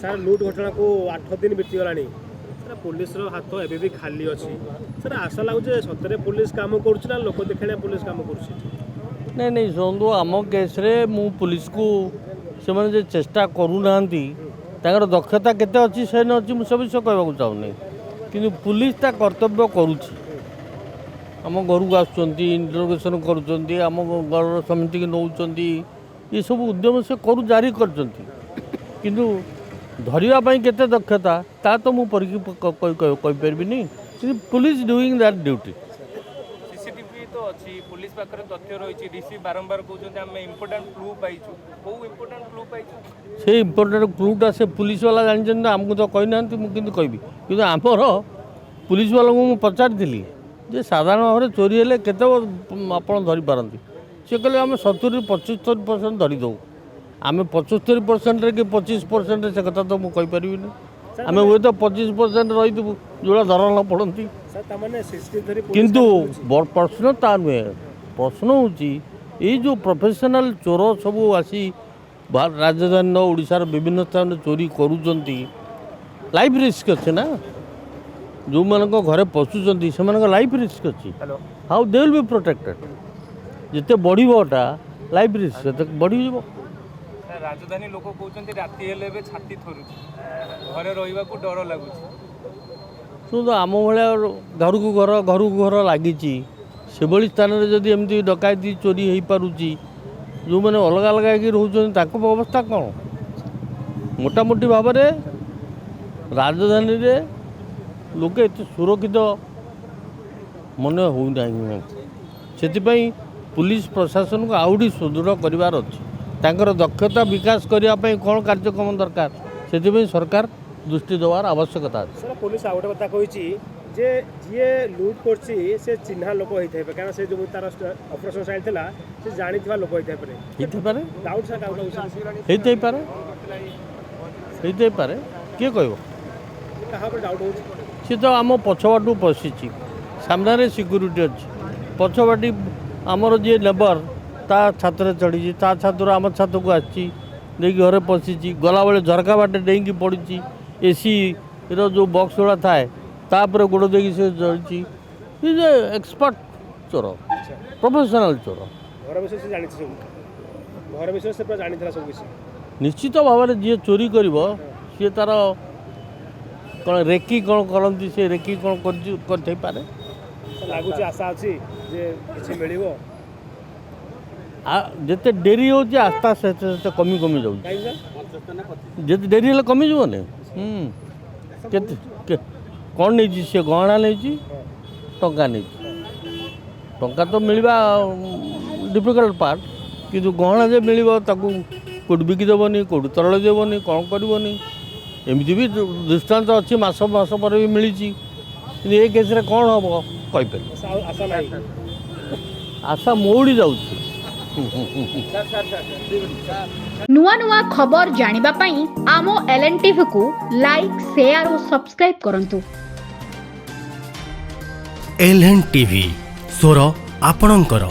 Sir, ଲୁଟ୍ ଘଟଣାକୁ 8 ଦିନ ବିତିଗଲାଣି ସାର୍। ପୋଲିସର ହାତ ଏବେ ବି ଖାଲି ଅଛି ସାର୍। ଆଶା ଲାଗୁଛି ଯେ ସତରେ ପୋଲିସ କାମ କରୁଛି ନା ଲୋକ ଦେଖାଣିଆ ପୋଲିସ କାମ କରୁଛି? ନାଇଁ, ଶୁଣନ୍ତୁ, ଆମ କେସ୍ରେ ମୁଁ ପୁଲିସକୁ, ସେମାନେ ଯେ ଚେଷ୍ଟା କରୁନାହାନ୍ତି, ତାଙ୍କର ଦକ୍ଷତା କେତେ ଅଛି ସେ ନ ଅଛି, ମୁଁ ସେ ବିଷୟ କହିବାକୁ ଚାହୁଁନି। କିନ୍ତୁ ପୁଲିସ ତା କର୍ତ୍ତବ୍ୟ କରୁଛି। ଆମ ଘରକୁ ଆସୁଛନ୍ତି, ଇଣ୍ଟରୋଗେସନ୍ କରୁଛନ୍ତି, ଆମ ଘରର ସମିତିକି ନେଉଛନ୍ତି। ଏସବୁ ଉଦ୍ୟମ ସେ ଜାରି କରିଛନ୍ତି। କିନ୍ତୁ ଧରିବା ପାଇଁ କେତେ ଦକ୍ଷତା, ତା ତ ମୁଁ ପରୀକ୍ଷି କହିପାରିବିନି। କିନ୍ତୁ police doing that duty. CCTV ତ ଅଛି, ପୋଲିସ ପାଖରେ ତଥ୍ୟ ରହିଛି। ଡିସି ବାରମ୍ବାର କହୁଛନ୍ତି, ଆମେ ଇମ୍ପୋର୍ଟାଣ୍ଟ କ୍ଲୁ ପାଇଛୁ। କୋଉ ଇମ୍ପୋର୍ଟାଣ୍ଟ କ୍ଲୁ ପାଇଛୁ? ସେ ଇମ୍ପୋର୍ଟାଣ୍ଟ କ୍ଲୁଟା ସେ ପୁଲିସ ବାଲା ଜାଣିଛନ୍ତି ନା, ଆମକୁ ତ କହିନାହାନ୍ତି। ମୁଁ କିନ୍ତୁ କହିବି, କିନ୍ତୁ ଆମର ପୁଲିସ ବାଲାଙ୍କୁ ମୁଁ ପଚାରିଥିଲି ଯେ ସାଧାରଣ ଭାବରେ ଚୋରି ହେଲେ କେତେ ଆପଣ ଧରିପାରନ୍ତି? ସେ କହିଲେ, ଆମେ 70 75% ଧରିଦେଉ। ଆମେ 75%ରେ କି 25%ରେ, ସେ କଥା ତ ମୁଁ କହିପାରିବିନି। ଆମେ ହୁଏତ 25% ରହିଥିବୁ, ଯେଉଁଟା ଧରା ନ ପଡ଼ନ୍ତି। ସାର୍, ତାମାନେ ସିସିଟିଭି ଧରି ପୋଲିସ କିନ୍ତୁ କାମ କରୁଛି? ପ୍ରଶ୍ନ ତା ନୁହେଁ। ପ୍ରଶ୍ନ ହେଉଛି, ଏଇ ଯେଉଁ ପ୍ରଫେସନାଲ ଚୋର ସବୁ ଆସି ରାଜଧାନୀର, ଓଡ଼ିଶାର ବିଭିନ୍ନ ସ୍ଥାନରେ ଚୋରି କରୁଛନ୍ତି, ଲାଇଫ୍ ରିସ୍କ ଅଛି ନା। ଯେଉଁମାନଙ୍କ ଘରେ ପଶୁଛନ୍ତି, ସେମାନଙ୍କ ଲାଇଫ୍ ରିସ୍କ ଅଛି। How they will be protected? ଯେତେ ବଢ଼ିବ ଏଟା, ଲାଇଫ୍ ରିସ୍କ ସେତେ ବଢ଼ିଯିବ। ସାର୍, ରାଜଧାନୀ ଲୋକ କହୁଛନ୍ତି, ରାତି ହେଲେ ଏବେ ଛାତି ଥରୁଛି, ଘରେ ରହିବାକୁ ଡର ଲାଗୁଛି। ଶୁଣନ୍ତୁ, ଆମ ଭଳିଆ ଘରକୁ ଘର, ଘରକୁ ଘର ଲାଗିଛି, ସେଭଳି ସ୍ଥାନରେ ଯଦି ଏମିତି ଡକାୟତି ଚୋରି ହେଇପାରୁଛି, ଯେଉଁମାନେ ଅଲଗା ଅଲଗା ହେଇକି ରହୁଛନ୍ତି, ତାଙ୍କ ଅବସ୍ଥା କ'ଣ? ମୋଟାମୋଟି ଭାବରେ ରାଜଧାନୀରେ ଲୋକେ ଏତେ ସୁରକ୍ଷିତ ମନେ ହେଉନାହିଁ। ସେଥିପାଇଁ ପୁଲିସ ପ୍ରଶାସନକୁ ଆହୁରି ସୁଦୃଢ଼ କରିବାର ଅଛି। ତାଙ୍କର ଦକ୍ଷତା ବିକାଶ କରିବା ପାଇଁ କ'ଣ କାର୍ଯ୍ୟକ୍ରମ ଦରକାର, ସେଥିପାଇଁ ସରକାର ଦୃଷ୍ଟି ଦେବାର ଆବଶ୍ୟକତା ଅଛି। ସାର୍, ପୋଲିସ ଆଉ ଗୋଟେ କଥା କହିଛି ଯେ ଯିଏ ଲୁଟ୍ କରୁଛି ସେ ଚିହ୍ନା ଲୋକ ହେଇଥାଇପାରେ, କାରଣ ସେ ଯେଉଁ ତାର ଅପରେସନ୍ ଷ୍ଟାଇଲ୍ ଥିଲା, ସେ ଜାଣିଥିବା ଲୋକ ହେଇଥାଇପାରେ। ହେଇଥାଇପାରେ। ଡାଉଟ୍ ସାର୍, କାହାକୁ ଲାଗୁଛି? ହେଇଥାଇପାରେ, ହେଇଥାଇପାରେ, କିଏ କହିବ? କାହା ଉପରେ ଡାଉଟ୍ ହେଉଛି? ସିଏ ତ ଆମ ପଛବାଟୁ ପଶିଛି। ସାମ୍ନାରେ ସିକ୍ୟୁରିଟି ଅଛି, ପଛବାଟି ଆମର ଯିଏ ନେବର, ତା ଛାତରେ ଚଢ଼ିଛି, ତା ଛାତରୁ ଆମ ଛାତକୁ ଆସିଛି, ଦେଇକି ଘରେ ପଶିଛି। ଗଲାବେଳେ ଝରକା ବାଟେ ଡେଇଁକି ପଡ଼ିଛି। ଏସିର ଯେଉଁ ବକ୍ସ ଗୁଡ଼ା ଥାଏ, ତାପରେ ଗୋଡ଼ ଦେଇକି ସେ ଚଢ଼ିଛି। Is a expert ଚୋର, ପ୍ରଫେସନାଲ ଚୋର। ଘର ବିଷୟରେ ସେ ଜାଣିଛି ସବୁ। ଘର ବିଷୟରେ ସେ ପୁରା ଜାଣିଥିଲା ସବୁ କିଛି। ନିଶ୍ଚିତ ଭାବରେ ଯିଏ ଚୋରି କରିବ, ସିଏ ତାର କ'ଣ ରେକି କ'ଣ କରନ୍ତି, ସେ ରେକି କ'ଣ କରିଛି, କରିଥାଇପାରେ। ଲାଗୁଛି, ଆଶା ଅଛି ଯେ କିଛି ମିଳିବ? ଯେତେ ଡେରି ହେଉଛି, ଆସ୍ଥା ସେତେ ସେତେ କମି କମି ଯାଉଛି। କାହିଁକି ସାର୍? ଯେତେ ଡେରି ହେଲେ କମିଯିବନି? କେତେ କ'ଣ ନେଇଛି ସେ? ଗହଣା ନେଇଛି, ଟଙ୍କା ନେଇଛି। ଟଙ୍କା ତ ମିଳିବା ଡିଫିକଲ୍ଟ ପାର୍ଟ, କିନ୍ତୁ ଗହଣା ଯେ ମିଳିବ, ତାକୁ କେଉଁଠି ବିକି ଦେବନି, କେଉଁଠି ତରଳ ଦେବନି, କ'ଣ କରିବନି? ଏମିତି ବି ଦୃଷ୍ଟାନ୍ତ ଅଛି, ମାସ ମାସ ପରେ ବି ମିଳିଛି। କିନ୍ତୁ ଏ କେସ୍ରେ କ'ଣ ହେବ, କହିପାରିବି? ଆଶା ଆଉ ଆଶା ନାହିଁ? ଆଶା ମଉଳି ଯାଉଛି। ନୂଆ ନୂଆ ଖବର ଜାଣିବା ପାଇଁ ଆମ ଏଲ୍ଏନ୍ ଟିଭିକୁ ଲାଇକ୍, ସେୟାର ଓ ସବସ୍କ୍ରାଇବ୍ କରନ୍ତୁ। ଏଲ୍ ଏନ୍ ଟିଭି, ସ୍ୱର ଆପଣଙ୍କର।